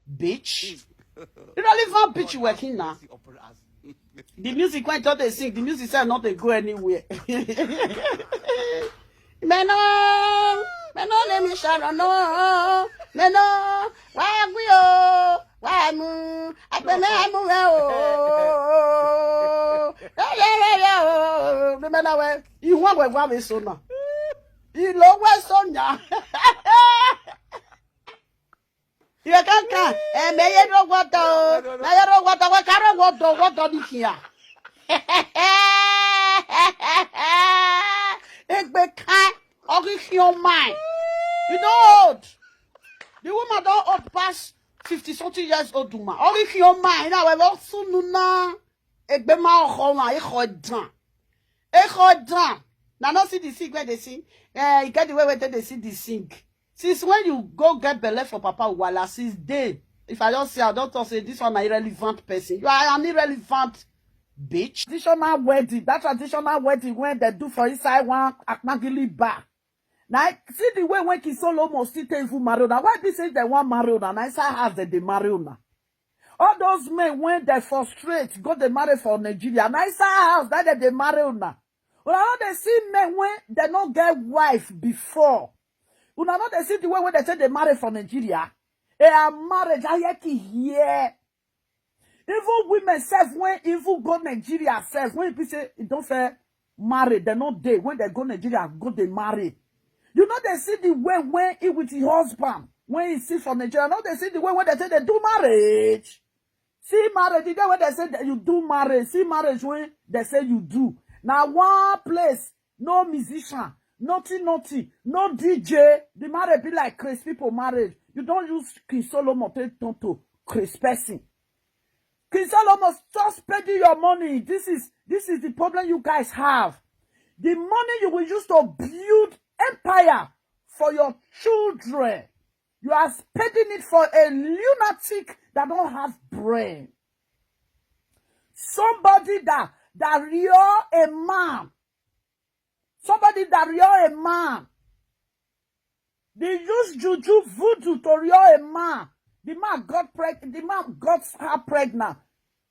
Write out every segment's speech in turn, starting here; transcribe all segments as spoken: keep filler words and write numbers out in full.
Bitch. You don't live on bitch you working now. The music went out they sing. The music said not they go anywhere. Meno, meno ne mi shara no. Meno, wa gwi o, wa mu, agbe me mu we o. Meno we, ihu we wa mi so na. Ilo we so nya. Iwe kankan, eme ye do gwọtọ o, na ye do gwọtọ, we karo gwọtọ, gwọtọ ni kia. Egbe kan, ori ki o mine. You don old. The woman don old pass fifty something years old woman. Ori ki o mine, na we lo sunu na. Egbe ma ọkọ wọn, e kọ dan. E kọ dan. Na no see the sing wey dey sing. Eh, e get the way wey dey dey sing the sing. Since when you go get belle for Papa Wala, since then, if I don see, I don talk say this one na irrelevant person. You are an irrelevant bitch. Traditional wedding, that traditional wedding wey dem do for inside one Akpagili bar. Na see the way wey King Solomon still take even marry una. Why be say dem wan marry una? Na inside house dem dey marry una. All those men wey dem frustrate go dey marry for Nigeria, na inside house that dem dey marry una. Una no dey see men wey dem no get wife before. Una no dey see the way wey dem take dey marry for Nigeria. E a marriage, I hear ki hear. Even women sef wey even go Nigeria sef, wey be say e don fair marry, dem no dey. When dem go Nigeria, go dey marry. You no dey see the way wey he with his husband, when he see for Nigeria, no dey see the way wey dem take dey do marriage. See marriage, the day wey dem say that you do marriage, see marriage wey dem say you do. Na one place, no musician, nothing, nothing, no D J. The marriage be like craze people marriage. You don use King Solomon take turn to craze person. King Solomon, stop spending your money. This is, this is the problem you guys have. The money you will use to build empire for your children, you are spending it for a lunatic that don't have brain. Somebody that, that rear a man. Somebody that rear a man. They use juju voodoo to rear a man. The man got preg-, the man got her pregnant.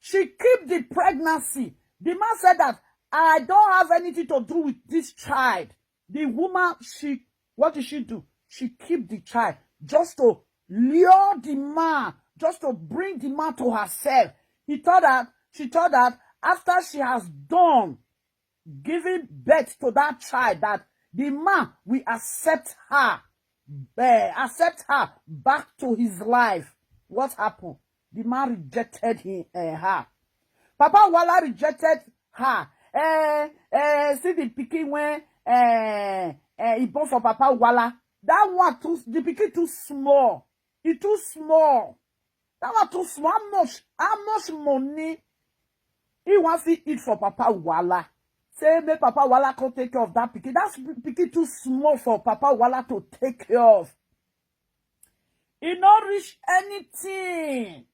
She keep the pregnancy. The man said that, "I don't have anything to do with this child." The woman, she, what did she do? She keep the child just to lure the man, just to bring the man to herself. He thought that, she thought that after she has done giving birth to that child, that the man will accept her, eh, accept her back to his life. What happened? The man rejected him, eh, her. Papa Wala rejected her. Eh, eh, see the pikin when, eh, eh, he born for Papa Wala. That one too, the pikin too small. He too small. That one too small. How much, how much money he wants to eat for Papa Wala? Say make Papa Wala come take care of that pikin. That pikin too small for Papa Wala to take care of. He no reach anything.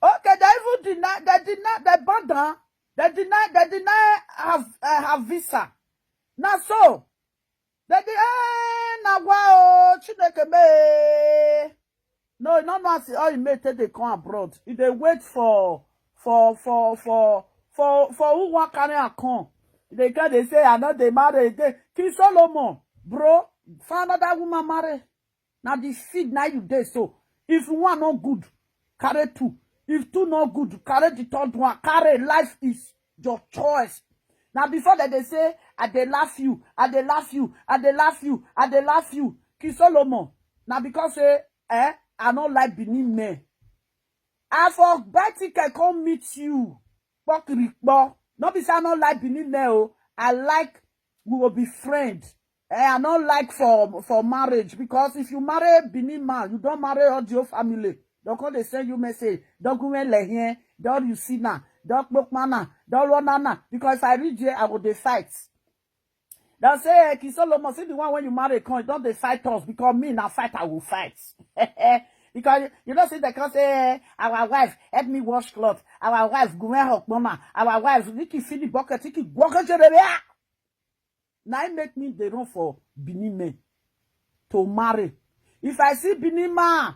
Okay, they even deny, they deny, they ban down, they deny, they deny have, uh, have visa. Now so, they deny, now wow, Chineke me. No, no, no, see, all you may take they come abroad. If they wait for, for, for, for, for, for who want carry and come. They can, they say, "I know they marry again." King Solomon, bro, find another woman marry. Now the seed now you dey so. If one not good, carry two. If two not good, carry the third one. Carry, life is your choice. Now before that they say, "I dey laugh you, I dey laugh you, I dey laugh you, I dey laugh you." King Solomon. Now because say, eh, I don't like Benin men. I for buy ticket come meet you. Pokirikpo. No be say I no like Benin men o. I like we will be friend. Eh, I no like for, for marriage, because if you marry Benin man, you don't marry all your family. They come they send you message. Don't go in here. Don't you see now? Don't book mana. Don't run now. Because if I reach here, I will dey fight. They'll say, "Eh, King Solomon, see the one when you marry, come, don't they fight us? Because me now fight, I will fight." Because you don't see they can say, "Eh, our wife, help me wash cloth. Our wife, go and help mama. Our wife, Nikki, feed the bucket, Nikki, walk and jerebe." Na im make me dey run for Benin men to marry. If I see Benin man,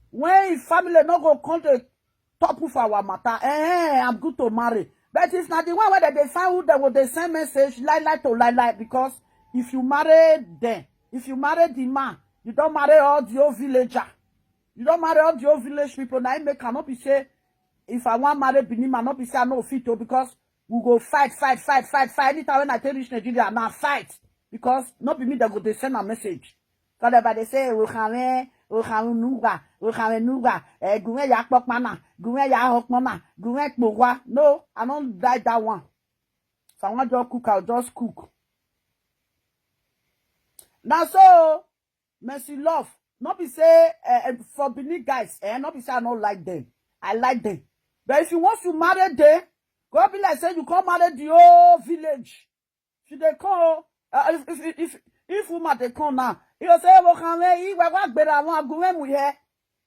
when his family no go come dey topple for our matter, eh, I'm good to marry. But if na the one wey dem dey find who dem go dey send message lie lie to lie lie, because if you marry them, if you marry the man, you don marry all the old villager. You don marry all the old village people. Na im make I no be say if I wan marry Benin man, no be say I no fit o, because we go fight, fight, fight, fight, fight. Anytime when I take reach Nigeria, na fight. Because no be me dem go dey send a message. Because dem dey say, "Ohawe, ohawe nuga, ohawe nuga, eh, guwe ya kpokpana, guwe ya hokpana, guwe kpowa." No, I no like that one. If I wan just cook, I'll just cook. Na so, Mercy Love. No be say, eh, eh, for Benin guys, eh, no be say I no like them. I like them. But if you want to marry them, go be like say you come marry the whole village. If you dey come, oh, uh, if, if, if, if woman dey come now, you go say, "Ewo kan we, iwe wa gbera won agun we mu here."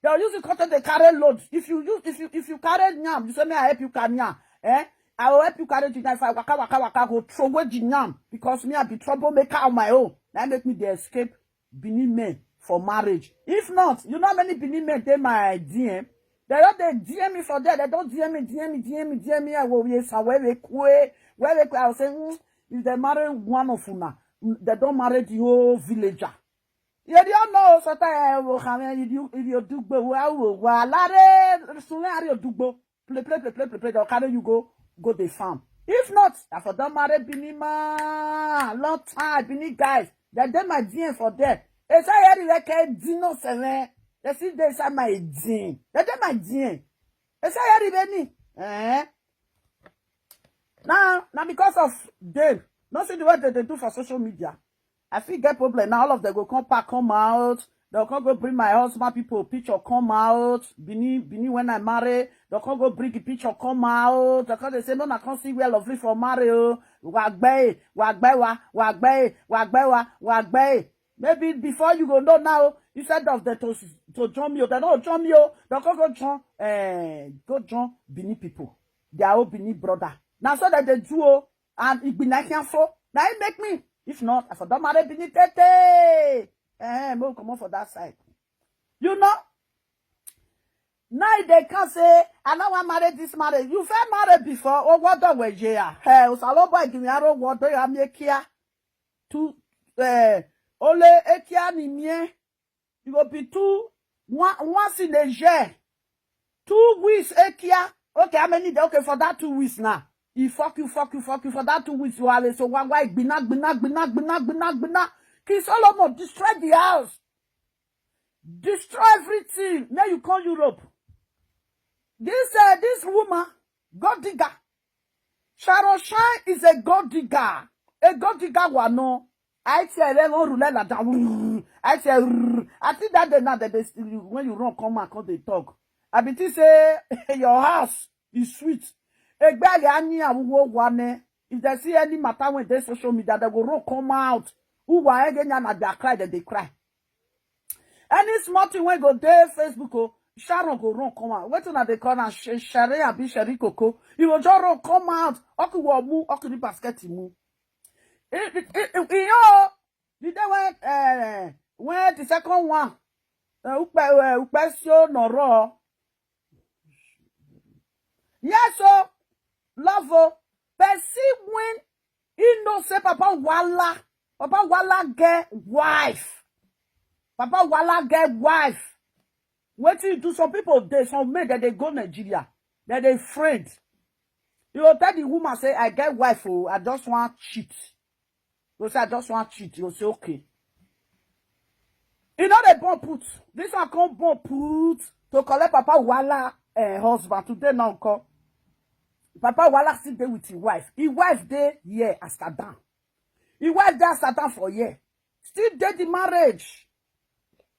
They'll use it to dey carry load. If you use, if you, if you carry yam, you say, "Me, I help you carry yam." Eh? I will help you carry the yam. If I waka, waka, waka, go throw away the yam because me, I be troublemaker on my own. That make me dey escape Benin men for marriage. If not, you know how many Benin men dey my D M? They don dey D M me for there. They don D M me, D M me, D M me, D M me. I go, "Yes, I will, we kwe, we, we kwe." I will say, "Mm, if they marry one of una, mm, they don marry the whole villager." You don't know, so time, eh, wo, come here, if you, if you do go, wa, wo, wa, lare, sunwe, are you do go? Play, play, play, play, play, play. They'll carry you go, go the farm. If not, I for don marry Benin man. Long time, Benin guys. They dey my D M for there. They say, "Yeri, we can dino seven." They see they say my D M. They dey my D M. They say, "Yeri, Benin." Eh? Now, now because of them, not see the way that they do for social media. I fit get problem. Now all of them go come pack, come out. They'll come go bring my husband people picture, come out. Benin, Benin when I marry, they'll come go bring the picture, come out. They'll come, they say, "No, I can't see where lovely for marry. Oh, wagbe, wagbe wa, wagbe, wagbe wa, wagbe." Maybe before you go know now, instead of the to, to join you, they don't join you. They'll come go join, eh, go join Benin people. Their own Benin brother. Now so that they do, oh, and it be like so. Now it make me. If not, I for don marry Benin tete. Eh, mo come on for that side. You know? Now they can say, "I no wan marry this marriage." You fit marry before. Oh, what the way, yeah. Hey, Osalo boy, give me a road, what do you have me here? Two, eh, only ekia ni me. You go be two, one, once in a year. Two weeks, ekia. Okay, how many days? Okay, for that two weeks now. He fuck you, fuck you, fuck you. For that two weeks, you are so why, why, gbina, gbina, gbina, gbina, gbina, gbina. King Solomon, destroy the house. Destroy everything. Now you call Europe. This, uh, this woman, gold digger. Sharon Shine is a gold digger. A gold digger, wa no. I tell them, "Oh, rule like that." I tell, I think that day now that they, when you run, come and come, they talk. I be think say your house is sweet. Egbele ani awuwo wane. If they see any matter when they social media, they go run, come out. Who wa again na their cry that they cry. Any small thing when go there, Facebook, oh, Sharon go run, come out. Wait till they call am Sh-, Sherry abi Sherry Coco. You go just run, come out. Oku wo mu, oku the basket mu. It, it, it, it, you know, the day when, eh, when the second one, eh, Upe, eh, Upe Sio Noro. Yes, so, love, oh, person when he know say Papa Wala, Papa Wala get wife. Papa Wala get wife. Wetin you do? Some people, they, some men that they go Nigeria, that they friend. You go tell the woman say, "I get wife, oh, I just want cheat." You say, "I just want cheat." You say, "Okay." You know they born put. This one come born put to collect Papa Wala, eh, husband. Today now come. Papa Wala still dey with his wife. His wife dey here as Adam. His wife dey as Adam for here. Still dey the marriage.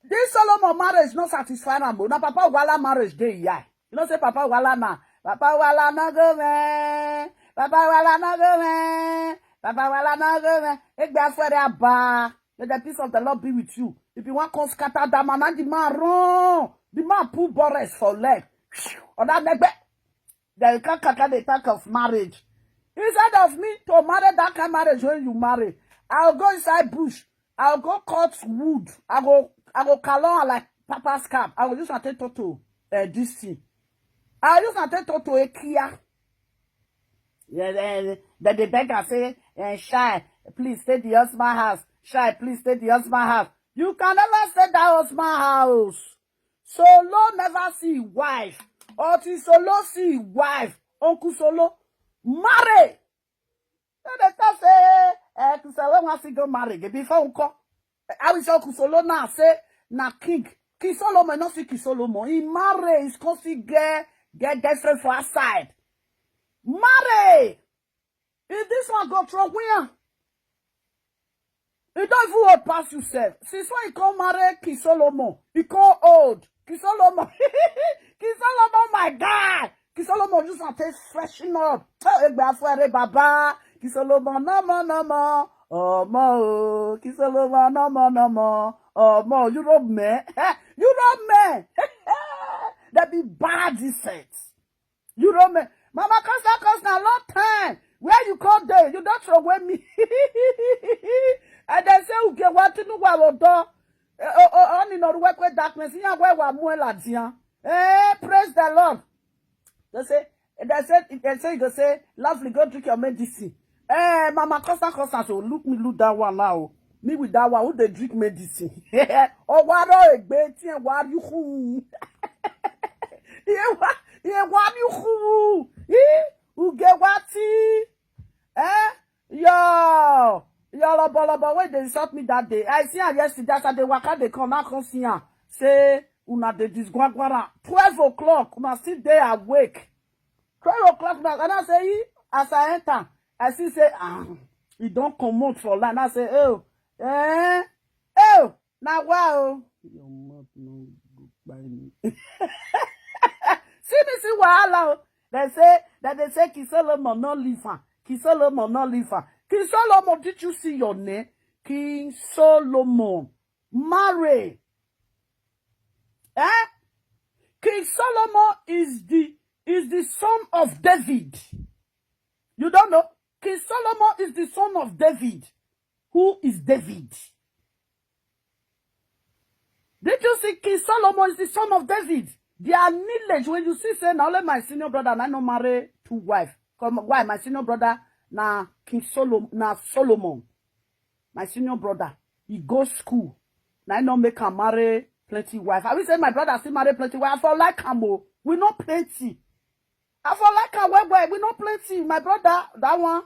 This Solomon marriage no satisfy am, but na Papa Wala marriage dey here. You know say Papa Wala na, Papa Wala no go man. Papa Wala no go man. Papa Wala no go man. Egbe afere aba. May the peace of the Lord be with you. If you want come scatter that man, and the man run. The man pull Boris for leg. Or that leg, they can't kaka the talk of marriage. Instead of me to marry that kind of marriage when you marry, I go go inside bush. I go go cut wood. I go I go kalon am like papa scab. I go use am take toto uh, this thing. I go use am take toto ekia. Yeah, then then they beg and say, eh, shy, please stay the husband house. Shy, please stay the husband house. You can never stay that husband house. Solo never see his wife. Until Solo see his wife, Uncle Solo marry. Then they talk say, eh, King Solo wan still go marry again before we call. I will say Uncle Solo now say na king. King Solomon, not see King Solomon. He marry, he's come still get get girlfriend for outside. Marry. If this one go throw where? He don't even old pass yourself. Since when he come marry King Solomon, he come old. King Solomon, King Solomon, my God. King Solomon just want to freshen up. Tell Egbe Afuere Baba. King Solomon, no more, no more. Oh, more. King Solomon, no more, no more. Oh, more. Europe man. Europe man. They be bad descent. You know me. Mama Costa Costa, long time. Where you come there? You don't throw away me. And they say, okay, what to know what will do? Only not work with darkness. Yeah, where we are more ladia. Eh, praise the Lord. They say, they say, they say, you go say, lovely, go drink your medicine. Eh, Mama Costa Costa, so look me, look that one now. Me with that one, who they drink medicine? Oh, what are a great thing? What you who? Ye wa ye wa ni hu. Ye uge wati. Eh? Yo. Yo, lobo lobo, wey dey insult me that day. I see her yesterday as I dey waka dey come, now come see her. Say una dey disgwagwara. Twelve o'clock, una still dey awake. Twelve o'clock now, and I say, as I enter, I see say, ah, e don comot for line. I say, oh, eh, oh, na wa o. Your mouth no go kpai me. See me see wahala o. They say that they say King Solomon no leave am. King Solomon no leave am. King Solomon, did you see your name? King Solomon marry. Eh? King Solomon is the is the son of David. You don't know? King Solomon is the son of David. Who is David? Did you see King Solomon is the son of David? Their lineage, when you see, say, now let my senior brother, and I no marry two wife. Come, why my senior brother, na King Solomon, na Solomon. My senior brother, he go school. Now I no make am marry plenty wife. I will say my brother still marry plenty wife. I for like am o. We no plenty. I for like am well well. We no plenty. My brother, that one,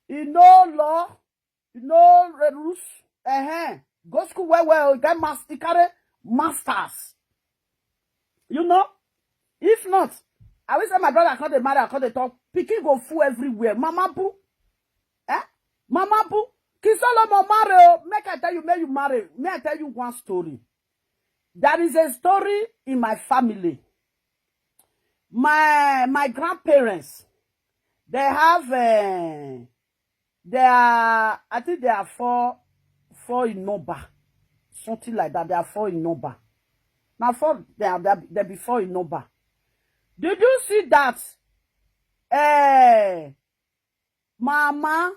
he no law, he no rules. Uh-huh. Go school well well. He get mas-, he carry masters. You know? If not, I will say my brother come dey marry, I come dey talk. Pikin go full everywhere. Mama boo. Eh? Mama boo. King Solomon marry o. Make I tell you, make you marry. May I tell you one story? There is a story in my family. My my grandparents, they have uh, they are, I think they are four four in number, something like that. They are four in number. Now four, they are they, are, they be four in number. Did you see that? Eh, Mama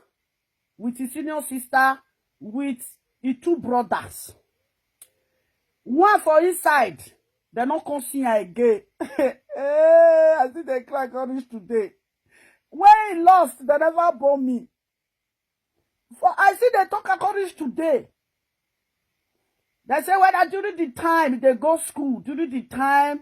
with his senior sister with his two brothers. One for inside, they no come see her again. Eh, I see they cry all reach today. When he lost, they never born me. For I see they talk all reach today. They say whether during the time they go school, during the time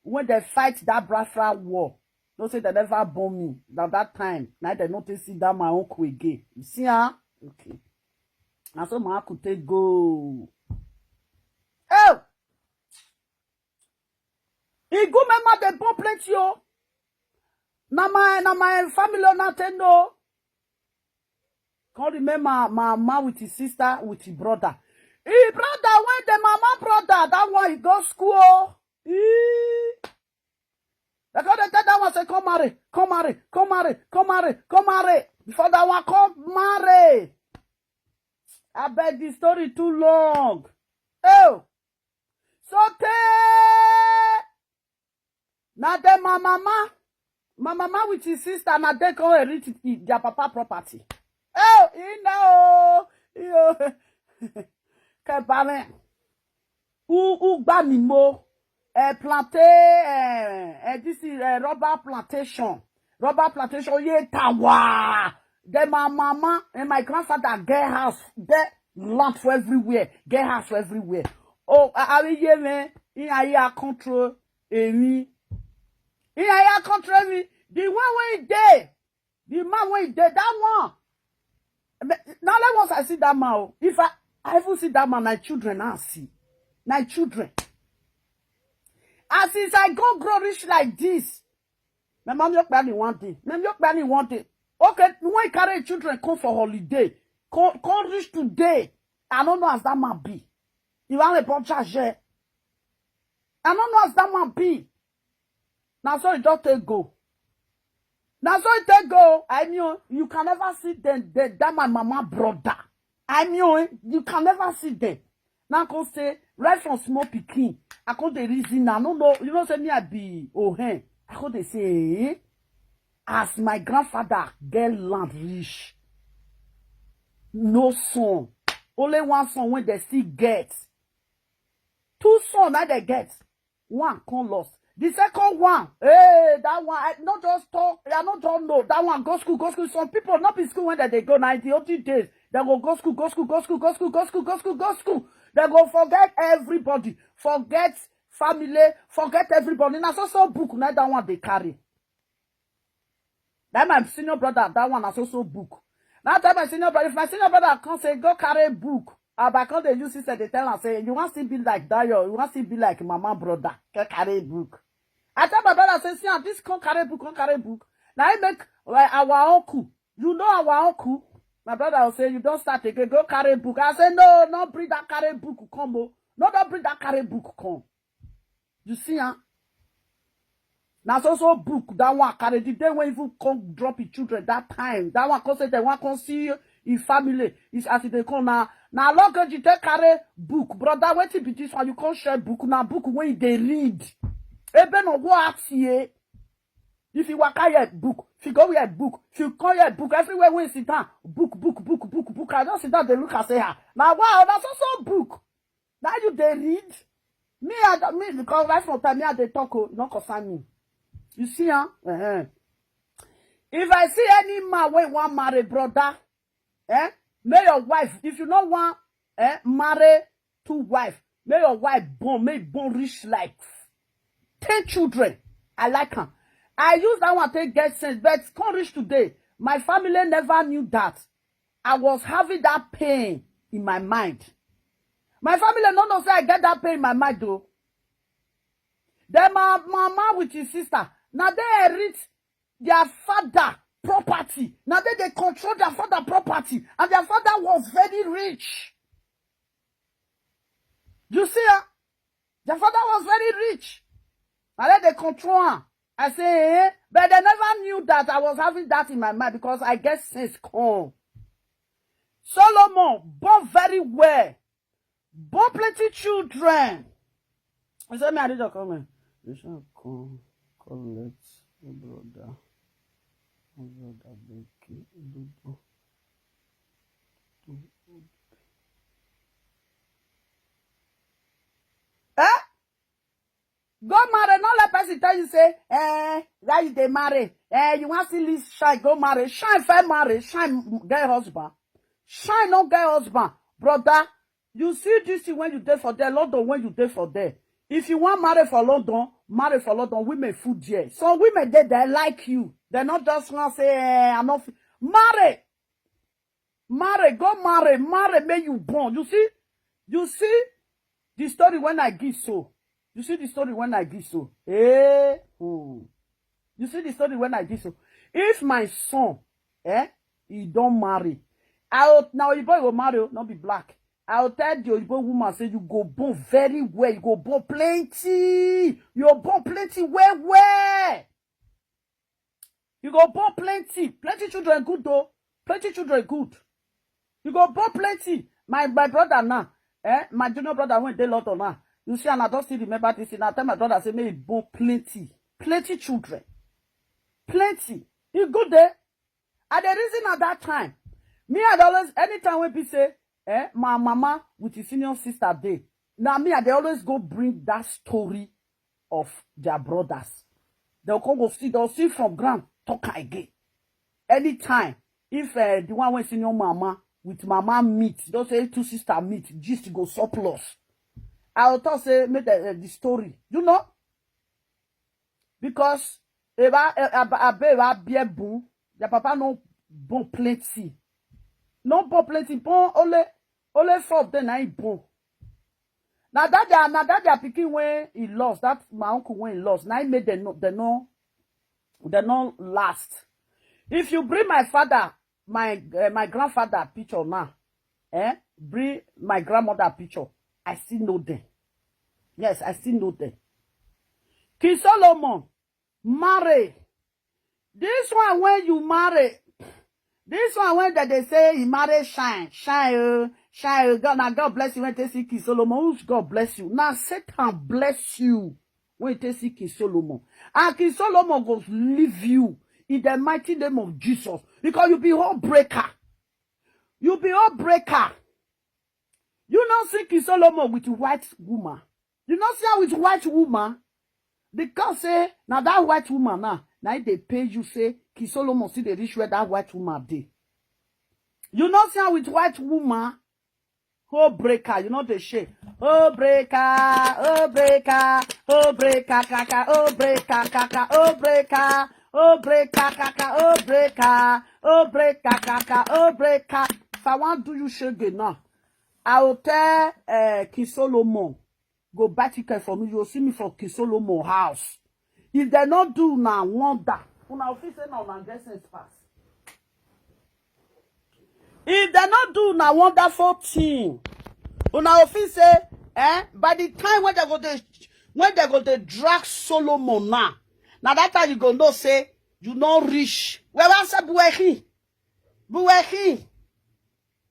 when they fight that Biafra war, no say they never born me. Now that time, now they no take see that my uncle again. You see, huh? Okay. And so my uncle take go. Oh! He go, my mother born plenty o. Na my na my family na ten no. Can't remember my mama with his sister, with his brother. His brother, when the mama brother, that one he go school. He, they go dey tell that one say, come marry, come marry, come marry, come marry, come marry. Before that one come marry. I beg, the story too long. Oh, so tey na dem my mama, my mama with his sister, na dem come inherit the- their papa property. Oh, you know, you. Kebale. U, u gba mi mo. Eh, plantain, eh, eh, this is, eh, rubber plantation. Rubber plantation, ye tawa. Then my mama and my grandfather get house, get land for everywhere, get house for everywhere. Oh, I, I will hear me. In a year control, eh, me. In a year control, me. The one way there, the man wey dey, that one. Me, na only once I see that man o. If I, I even see that man, my children now see. My children. As since I go grow rich like this, my mom yok me one day. My mom yok me one day. Okay, when carry children come for holiday, come, come reach today, I don't know as that man be. You want a bunch of share. I don't know as that man be. Now so it just take go. Now so it take go. I mean, you can never see them, them, that my mama brother. I mean, you can never see them. Now come say, right from small pikin, I come the reason. I don't know. You know, say me, I be, oh, hey. I come they say, eh? As my grandfather get land rich, no son. Only one son when they still get. Two son that they get. One come lost. The second one, hey, that one, I not just talk, I not just know. That one go school, go school. Some people not be school when they, they go now. In the old days, they go go school, go school, go school, go school, go school, go school, go school. They go forget everybody, forget family, forget everybody. Now so so book, now that one they carry. That my senior brother, that one is also book. Now tell my senior brother, if my senior brother come say, "Go carry book," I back on the U C said they tell am say, "You want to be like Dayo, you want to be like mama brother, go carry book." I tell my brother, say, "See, ah, this can't carry book, can't carry book." Now I make, like, our uncle. You know our uncle? My brother will say, "You don't start again, go carry book." I say, "No, no bring that carry book come o. No, don't bring that carry book come." You see, huh? Now so so book that one carry the day when even come drop his children that time. That one come say they want come see his family. Is as they come now. Now luggage you take carry book, brother. What it be this one? You can't share book now. Book when they read. Even on what here? If you walk out your book, if you go with your book, if you call your book, everywhere when sit down, book, book, book, book, book. I don't sit down, they look and say, "Ah, now wow, that's also book." Now you they read. Me, I don't, me, because right from time, me, I they talk, oh, not concern me. You see, huh? Uh-huh. If I see any man wey wan marry, brother, eh, may your wife, if you no wan, eh, marry two wife, may your wife born, may born rich like ten children. I like am. I use that one take get sense, but come reach today, my family never knew that I was having that pain in my mind. My family no know say I get that pain in my mind, though. Then my mama with his sister, now they inherit their father property. Now they, they control their father property, and their father was very rich. You see, ah? Their father was very rich. And then they control am. I say, eh? But they never knew that I was having that in my mind because I get sense come. Solomon born very well. Born plenty children. I say, me, I read the comment. You shall come collect your brother. My brother, beg you. Eh? Go marry, not let person tell you say, eh, why you dey marry? Eh, you want see this shine, go marry. Shine fair marry, shine get husband. Shine no get husband. Brother, you see this thing when you dey for there, London when you dey for there. If you want marry for London, marry for London. Women food there. Some women dey, they like you. They not just want say, eh, I not marry. Marry, go marry, marry, may you born. You see, you see the story when I give so. You see the story when I give so. Eh? Oh. You see the story when I give so. If my son, eh, he don't marry, I will, now you boy will marry, oh, not be black. I will tell the Oyibo woman say you go born very well, you go born plenty, you born plenty well well. You go born plenty, plenty children good though, plenty children good. You go born plenty. My my brother now, eh, my junior brother when they lot on now. You see, and I don't still remember this thing. I tell my brother say may he born plenty, plenty children, plenty. You good there? At the reason at that time, Me, I dey always, anytime wey be say, eh, my mama with his senior sister dey, na me, I dey always go bring that story of their brothers. They'll come go see, they'll see from ground, talk again. Anytime, if, eh, the one wey senior mama with mama meet, they'll say two sister meet, gist go surplus. I will talk say, make the, eh, the story, you know? Because eba, eh, aba, abe eba bear boom, their papa no born plenty. No born plenty, born only, only four of them na him born. Na that their, na that their pikin wey he lost, that my uncle wey he lost, na him make them no, they no, they no last. If you bring my father, my, eh, my grandfather picture now, eh, bring my grandmother picture, I still know them. Yes, I still know them. King Solomon marry. This one wey you marry, this one wey dem dey say he marry shine, shine, oh, shine, oh. God, na God bless you wey take see King Solomon. Which God bless you? Na Satan bless you wey take see King Solomon. And King Solomon go leave you in the mighty name of Jesus, because you be whole breaker. You be whole breaker. You no see King Solomon with white woman. You no see her with white woman. Because say, na that white woman now, na him dey pay you say King Solomon still dey reach where that white woman dey. You no see her with white woman. Whole breaker, you no dey shame. Oh breaker, oh breaker, oh breaker, kaka, oh breaker, kaka, oh breaker, oh breaker, kaka, oh breaker, oh breaker, kaka, oh breaker. If I wan do you shege now, I will tell, eh, King Solomon, go buy ticket for me. You go see me for King Solomon house. If they no do una wonder, una go feel say na una get sense pass. If they no do una wonderful thing, una go feel say, eh, by the time when they go dey, when they go dey drag Solomon now, na that time you go know say you no reach. Where I say buehi, buehi.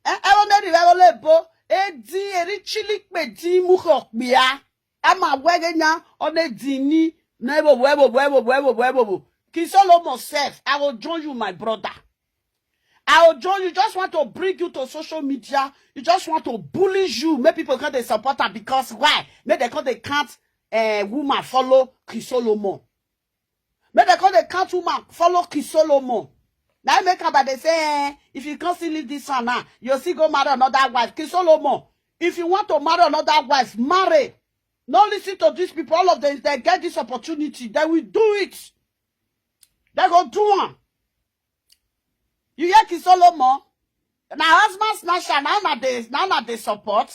Eh, eh, only the level bo. Edi eri chili pe di muhok bia. Ama wege nya one dini. Nebo, webo, webo, webo, webo. King Solomon self, I will join you, my brother. I will join you. Just want to bring you to social media. You just want to bully you. Make people come dey support her because why? Make they come dey count, eh, woman follow King Solomon. Make they come dey count woman follow King Solomon. Na im make am by dey say, eh, if you come still leave this one now, you still go marry another wife. King Solomon, if you want to marry another wife, marry. No listen to these people. All of them, if they get this opportunity, they will do it. They go do am. You hear King Solomon? Na husband snatcher, na una dey, na una dey support.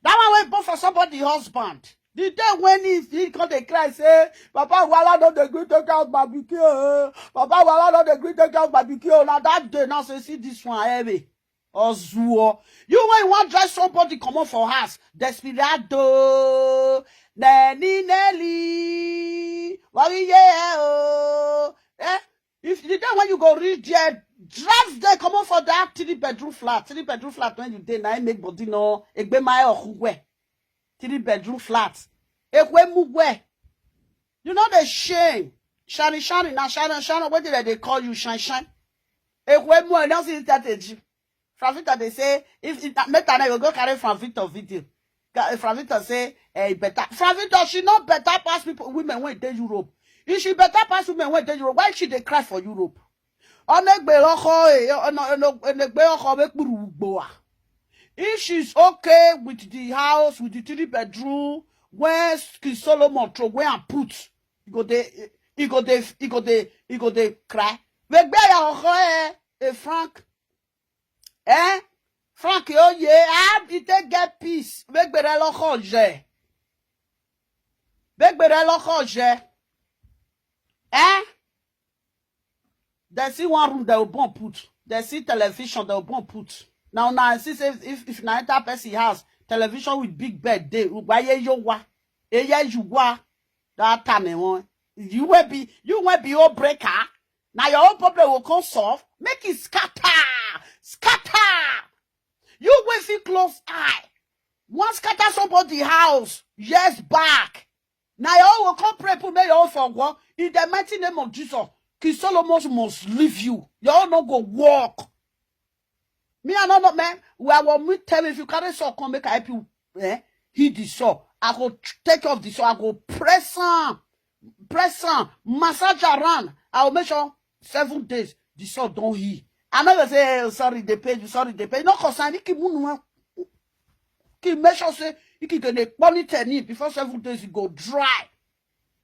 That one wey born for somebody husband. The day when he, he come dey cry say, "Papa Wala no dey gree take out my pikin o. Papa Wala no dey gree take out my pikin o." Na that day now say, "See this one, heavy." Ozuo. You when you wan drive somebody comot for house, desperado. Neni Nelly. Wari ye o. Eh? If the day when you go reach there, drive there, comot for that three bedroom flat. Three bedroom flat when you dey, na im make body no, egbe my ohuwe. Three bedroom flat. Ekwe mugwe. You know the shame. Shani, shani, na shani, shani, what did they call you? Shine, shine. Ekwe mu, I don't see strategy. Frank Victor, they say, if, if that matter, I will go carry Frank Victor video. Ga-, Frank Victor say, eh, better. Frank Victor, she not better pass people, women when they Europe. If she better pass women when they Europe, why she dey cry for Europe? Onegbe ọkọ, eh, ono-, ono-, onegbe ọkọ, make kpuru ugbo a. If she's okay with the house, with the three bedroom, where King Solomon throw where and put, he go dey, he go dey, he go dey, he go dey cry. Megbe ya ọkọ, eh, eh, Frank. Eh? Frank, oh yeah, ah, he take get peace. Megbere lọkọ je. Megbere lọkọ je. Eh? They see one room they will born put. They see television they will born put. Now, now I see say if, if, if na enter person house, television with big bed dey. Ugbaye yo wa. Eye you wa. That time, eh, one. You will be, you will be your breaker. Now your own problem will come solve. Make it scatter. Scatter. You will feel close eye. One scatter somebody house years back. Now your own will come pray, put me your own for work. In the mighty name of Jesus, King Solomon must leave you. Your own no go work. Me, I no know, man. Where will me tell me if you carry saw, come make I help you. Eh? Heat the saw. I go tr- take off the saw. I go press am, press am, massage around. I will make sure seven days the saw don heal. I no go say, "Oh, sorry, they pay you, sorry, they pay." No concern. He keep munu. He make sure say he keep gonna burn it and before seven days it go dry.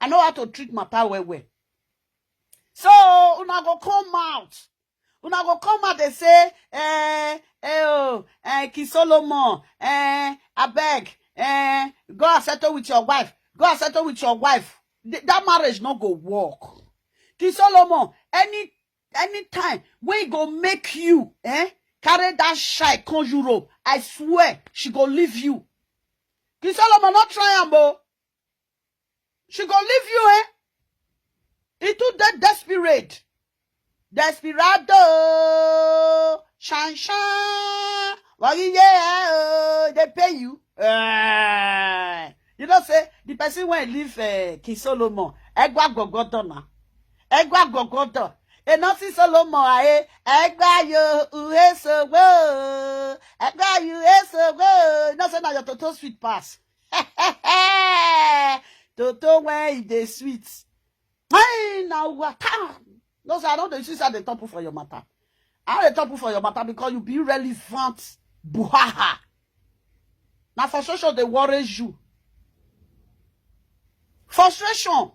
I know how to treat my power well well. So una go come out. Una go come out dey say, eh, eh, oh, eh, King Solomon, eh, abeg, eh, go and settle with your wife. Go and settle with your wife. Th- that marriage no go work. King Solomon, any anytime wey go make you, eh, carry that shy come Europe, I swear she go leave you. King Solomon, not try am o. She go leave you, eh? It too that desperate. Desperado, shine, shine. Well, yeah, oh, they pay you. Eh. You know, say the person when leave uh, King Solomon, Egwa Gogodona. Egwa Gogodo. E no see Solomon, eh? Egwa yo, uhe so wo. Egwa you, eh, so wo. You know, say now your toto sweet pass. Toto when e dey sweet. Hey, now what? No, sir, I don't dey see how they topple for your matter. I dey topple for your matter because you be relevant. Buhaha. Now frustration they worry you. Frustration.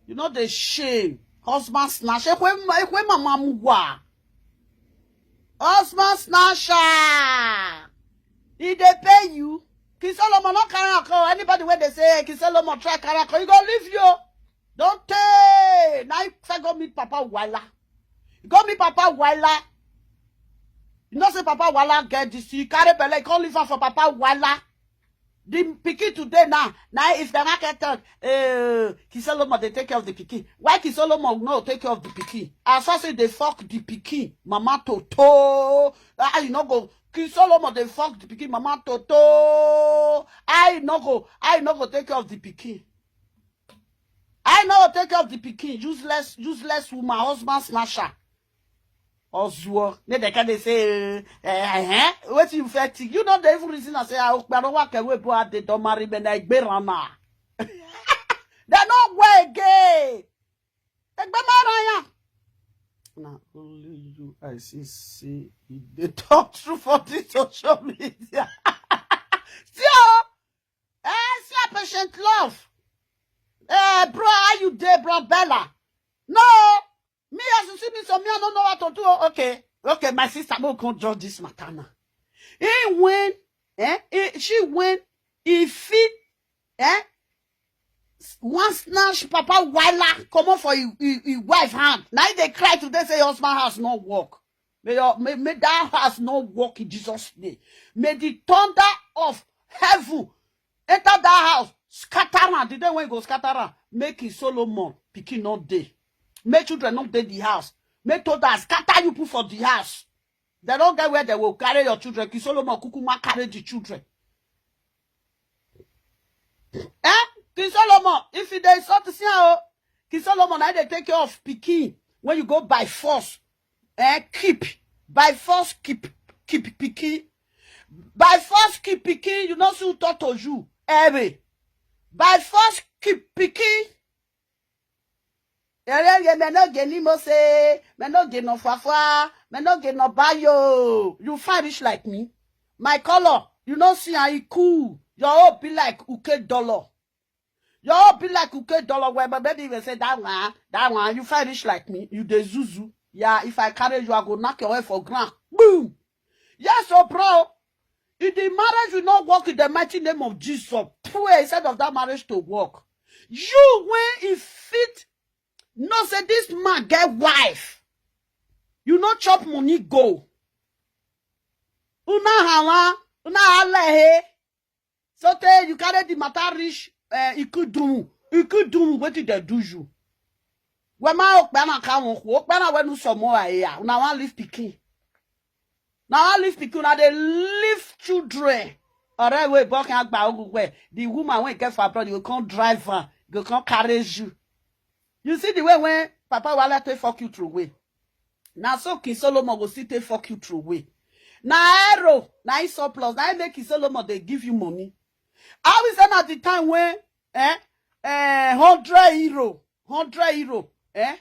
You know the shame. Husband snatch. Ekwe, ekwe mama muwa. Husband snatcher. He dey pay you. King Solomon no carry am come. Anybody wey dey say King Solomon try carry am come, he go leave you. Don't tey. Now you fit go meet Papa Wala. Go meet Papa Wala. You know say Papa Wala get this. You carry belle, you come leave am for Papa Wala. The pikin today now, now if the market talk, uh, King Solomon dey take care of the pikin. Why King Solomon no take care of the pikin? As I say, they fuck the pikin, Mama Toto. Ah, you no go. King Solomon dey fuck the pikin, Mama Toto. I no go. I no go take care of the pikin. I no go take care of the pikin. Useless, useless woman, husband snatcher. Ozuo. Ne they can they say, eh, eh, eh, what you feel? You know the even reason I say, "I hope I don't walk away, but they don't marry me, I bear am." They no go again. Egbe mara ya. Na only you I see say e dey talk true for this social media. See, oh, eh, see a patient love. Eh, bro, how you dey, bro Bella? No, me as you see me, so me I don't know what to do. Oh, okay, okay, my sister, mo come judge this matter now. He win, eh? He, she win. He fit, eh? One snatch Papa Wala come off for his, his, his wife hand. Now they cry today say your husband has no work. May your may, may that house not work in Jesus' name. May the thunder of heaven enter that house, scatter am. The day when you go scatter am, make it Solomon picking not day. Make children not day the house. Make thunder scatter you put for the house. They don't get where they will carry your children. King Solomon kukuma carry the children. Eh? King Solomon, if you dey sort to see how King Solomon, I dey take care of pikin when you go by force. Eh, keep by force, keep keep pikin. By force, keep pikin. You know, so talk to you. Every by force, keep pikin. Erege me no ge ni mo se, me no ge no fafwa, me no ge no bayo. You fine rich like me. My color, you know see I cool. Your own be like uke dollar. Your own be like uke dollar where my baby will say that one, that one. You fine rich like me. You dey zuzu. Yeah, if I carry you, I go knock your head for ground. Boom. Yes, so bro. If the marriage will not work in the mighty name of Jesus, pray instead of that marriage to work. You when if fit no say this man get wife. You no chop money go. Una hawa, una alehe. So tey you carry the matter reach uh, Ikudumu. Ikudumu, what did they do you? Wema okpana ka won ku, okpana wenu somo aya. Una wan leave pikin. Now I leave pikin, now they leave children. Alright, we buck and gba where the woman when get for abroad, you go come drive her, go come carry you. You see the way when Papa Wala take fuck you through way. Now so King Solomon go still take fuck you through way. Na euro, na im surplus, na im make Solomon dey give you money. How is that at the time when eh, eh, hundred euro, hundred euro, eh,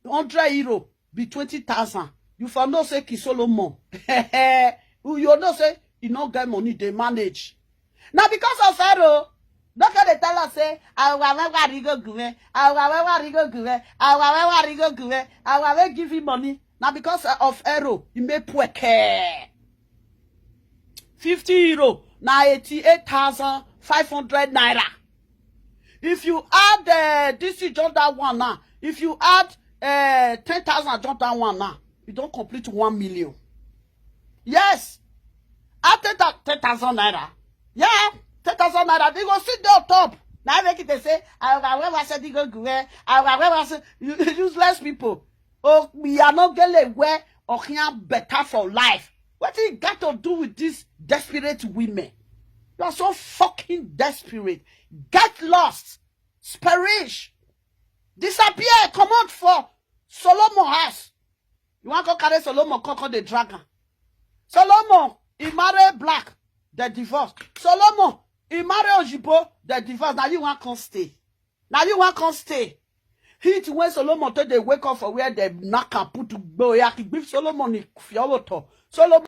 hundred euro be twenty thousand? You for know say King Solomon, you know say he no get money, dey manage. Na because of Pharaoh, no can dey tell us say, "Awa we wari go guwe, awa we wari go guwe, awa we wari go guwe, awa we give him money." Na because of Pharaoh, he make poor care. Fifty euro na eighty-eight thousand five hundred naira. If you add uh, this is just that one now, if you add uh, ten thousand just that one now, you don complete one million. Yes, add ten thousand naira. Yeah, ten thousand naira. They go sit there on top. Now make it dey say, "Awa we wari go guwe, awa we wari," you useless people. Oh, we are not gonna wear or can better for life. What you got to do with these desperate women? You are so fucking desperate. Get lost, perish, disappear, come out for Solomon house. You want to carry Solomon, come, come the dragon. Solomon, he marry black, the divorce. Solomon, he marry Ojibo, the divorce. Now you want come stay. Now you want come stay. Heat when Solomon told they wake up for where they knock and put to go. Solomon, if you Solomon